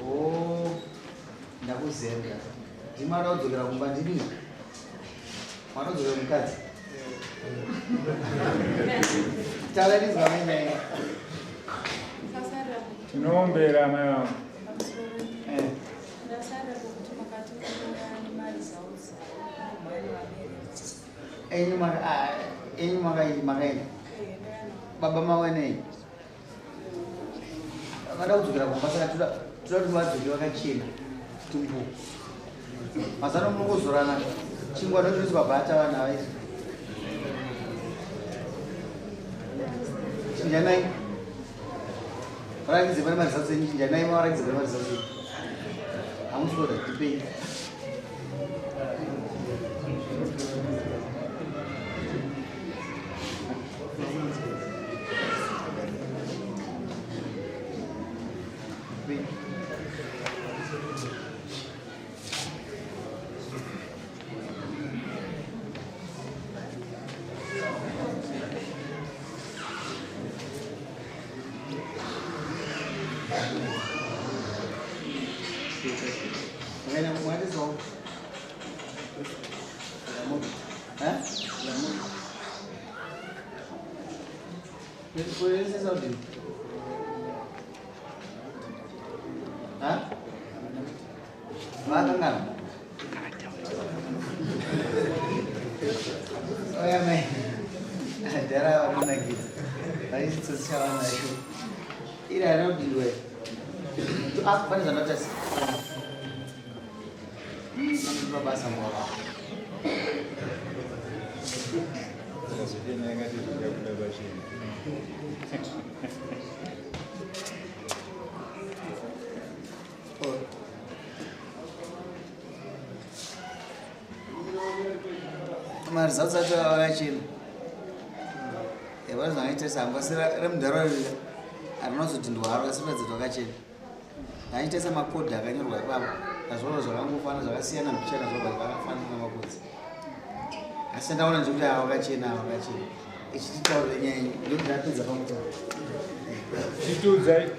Oh, ndakuzenda. Ndimwana kudzokera kumba ndini. Mwana kudzokera mukadzi. Taura mai mai. Tinoombera mai vangu. Eh. Enyu maka ah, enyu maka makaenda. Baba mawanei. Vada kudzokera kumba saka toda toda kuti vadzoke vakachena. Tumbu. Mazano munongozorana chingwa ndochinoiswa bhata vanhu ava izvi. Chinjanai. Varakidze pane marizatsi enyu chinjanai mavarakidze pane marizatsi enyu. Hamusi kuda tipei. Vakangana. Oya mai. Dhara vanonakidza. Vaisitsotsi chavanacho. Iri harinodiwe. Ah, pane zvanoita se. Mabasa mora. Maresults acho akachena. Vanhu vangaita sango asi remudharaunda harinozoti ndwaro asi ratidza twakachena. Ndaita semakodhi akanyorwa ipapo azvoro zvakangofana zvakasiyana mbichana zvobva zvakafanana makodzi. Asi ndaona nje kuti ava wakachena ava wakachena. Ichititaurira nyaya iyi ndokuti ndapedza pamutauro. Chitiudzai.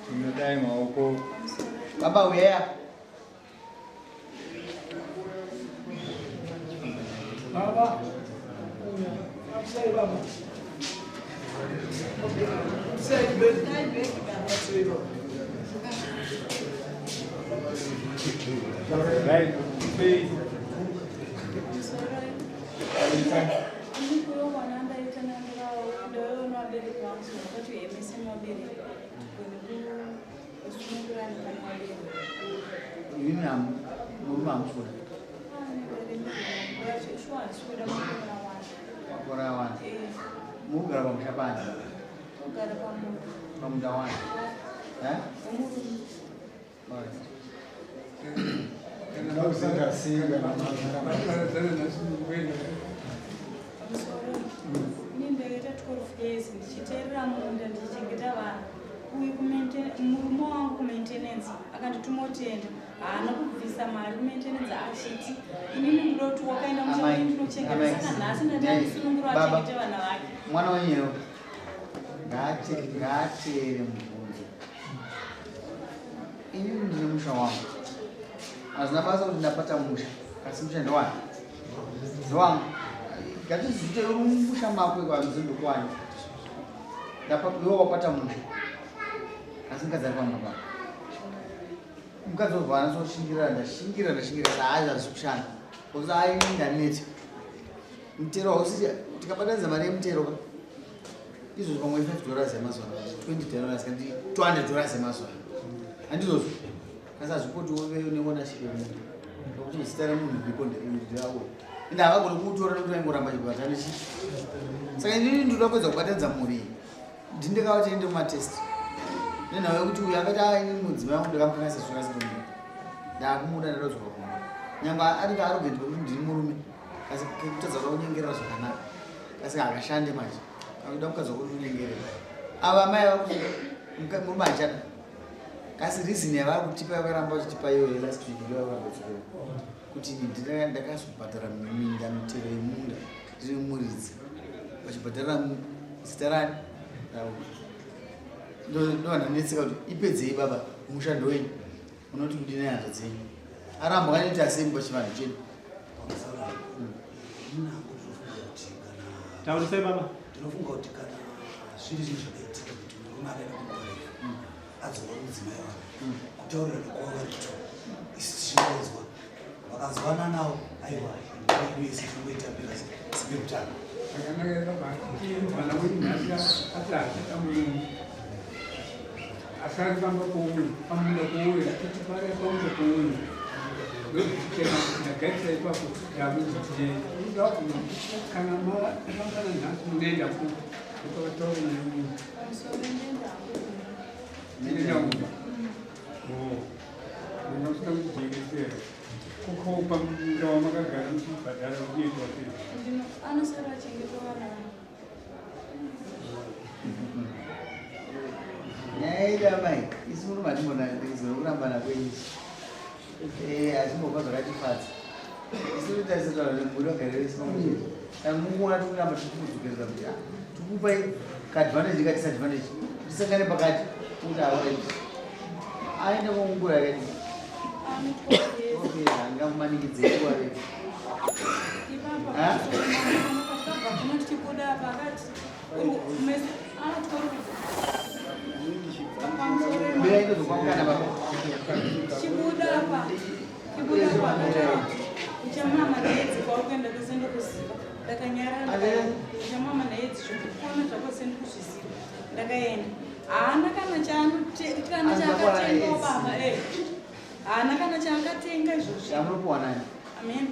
Tinodai maoko. Baba uya. Baba. Baba. Right. Please. Ini murume hamusi Makore awanda. Murikugara pamusha pani? Pamunda wani? Eh? Alright. Ini ndakaita 12 years ndichiteerera munda ndichichengeta vana. Uyu murume wangu kumaintenance akandituma kutenda haana kubvisa mari kumaintenance achiti inini ndinoda kuti wakaenda Amai, ndinochengeta amai. saka nhasi ndati andisunungura Baba. achengete vana vake. Mwana wenyewe ngaateere mubvunzo. Inini ndine musha wangu. Hazvina basa kuti ndapata musha, asi musha ndewani? Ndewangu. Ngatizviite uri musha mako iko hanzi ndokuwani. Ndapa iwe wapata musha. Asi mukadzi ari pamba pako. Mukadzi wobva anatsoshingirira ndashingirira ndashingirira saa hazvisi kushanda. Kozi ai ndaneta. Mutero hausi tikabatanidza mari yemutero ka izvozvo pamwe 5 dollars yemazuva ano 20 dollars kana 200 dollars yemazuva ano handizvozvo asi hazvipoti uve neownership yemunhu nokuti zita remunhu riripo nderavo ende havagoni kuutora nekuti vaingoramba chibata nechi saka inini ndinoda kuedza kubatanidza mhuri iyi ndindikava tiende mumatest nenhau yekuti uyu akati a ini mudzimai wangu ndakamukanganisa zvakasikamunhu ndakumuda ndadodzoka kumba nyangwe anenge arrogant pekuti ndiri murume asi kutadza kuda kunyengerera zvakanaka asi hakashande manje akuda mukadzi wako kuti unyengerera ava mai vakuti murume hachada kasi reason yavari kutipa yakaramba vachitipa iyoyo last week ndo yakaramba vachitipa kuti ndakazobhadhara minda mitero yemunda ndiri muridzi. ndichibhadharira zita rani rauyu ndovandanetseka kuti ipedzei baba musha ndowenyu unoti kudini hanza dzenyu aramba kanoita sei pachivanhu chedu taurisai baba ndinofunga kuti kana zviri zvinhu zvakaitika kuti murume akaenda kunguva refu adzoka kumudzimai wake kutaurirana kwavo vari two isu tichingonzwa vakanzwana nawo aiwa yedu yese tinongoitambira sepekutanga mwana wenyu nhasi ati hachada murume asari pamba pouyu pamunda pouyu atiti pari pamunda pouyu ndokuchema ndagaisa ipapo ndakudzitirei kana marambana nhasi munoenda ku ndopakataura nemunhu munoenda kumba manga musina kujekesera kukopa munda wamakagara muchibhadhara unoitwa sei anosara achengetwa vana nyaya yedu amai isu muno matimbonaizo kurambana kwenyu eh, hazvimbobva zvakatifadza isu totarisira mhuri vagare vese pamwe chete saka munguona tikuramba tichikudzokereza kuti ah, tikupai kaadvantage kadisadvantage tisangane pakati kuti auraiti aenda kongura yakadii Ane 12 years. Okay, hangamumanikidzei kuvarei Ipapa Ha? kuno tichibuda apa akati anotwa mbira inozokwamukana baba tichibuda apa tichibuda apa akati uchamama naedzi kwauri kuenda kwese ndokuziva ndakanyarara ndakaenda uchamama naedzi zvokukona zvako se ndikuzviziva ndakaenda haana kana chaanokana chaakatengawo baba eh. Haana kana chaangatenga izvozvi chamunopuwa nani amen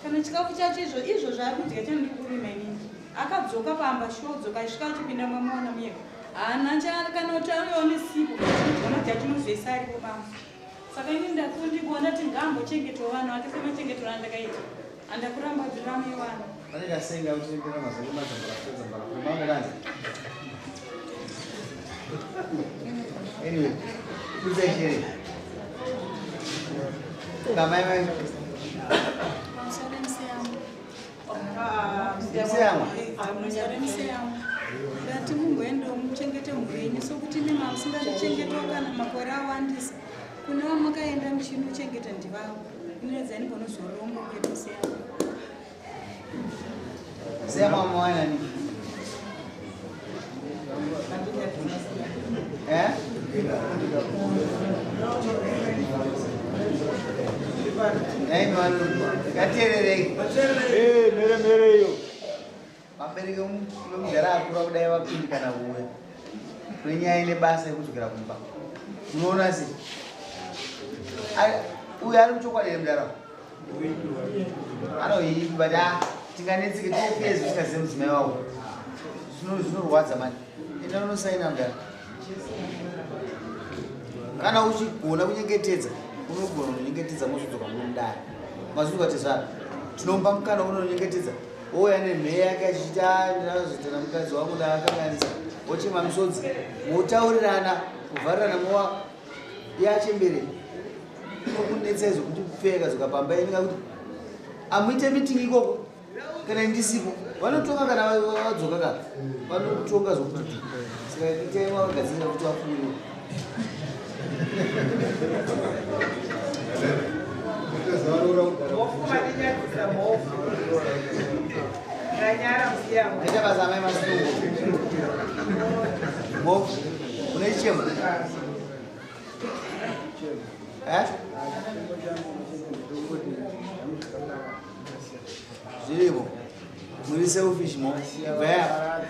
kana chikafu chacho izvo izvo zvaari kudya chandiri kurima inini akadzoka pamba shodzoka asvika achipinda mamuona muyeko haana kana kuti auyawo nesipo chidya madya chinozoisa aripo pamba saka ini ndakundikuona kuti ngaambochengetawo vana vake semachengetero andakaita andakuramba dhirame vana vanoita senga kuchengeta mazoko madzambara madzambara anyway kudzai chere kamai mai pamusoro museyamo museyamwa pamusoro museyamo ndati mumboendawo muchengete mhuri yenyu sokuti imi mamusingatichengetawo kana makore awandisa kune vamakaenda muchinochengeta ndivavo inoedza nimbonozorombo kwedu museyamo seyamwa mawanani eh Nhai vanhu ngateererei Eh, mere mere iyo vabereki vemudhara akura kudai vapindi kana kuuya kune nyaya ine basa yekudzokera kumba munoona se uyu ari muchokwadi here mudhara anoipi but ah, tinganetseke topezi usikazive mudzimai wako zvinorwadza mani enda unosaina mudhara kana uchigona kunyengetedza unogona kunyengetedza mozodzoka muri mudare mazvinzwa tezvara tinomupa mukana unonyengetedza ouya nemhee yake achiita ah, ndinozoita namukadzi wangu ndakakanganisa wochema misodzi motaurirana kuvharirana mowa yachembere inokunetsa izvo kuti kupfeka dzoka pamba inga kuti amuite meeting ikoko kana ndisipo vanotonga kana vadzoka ka vanotonga zvokuti saka itai vagadzirira kuti vafumiwe Aita basa amai masitungo mofu une chichemo eh zviripo muri selfish mo ibvai apa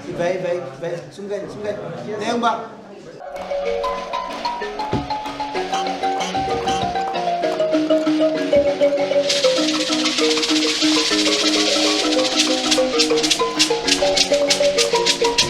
ibvai ibvai ibvai sungai sungai nengwa.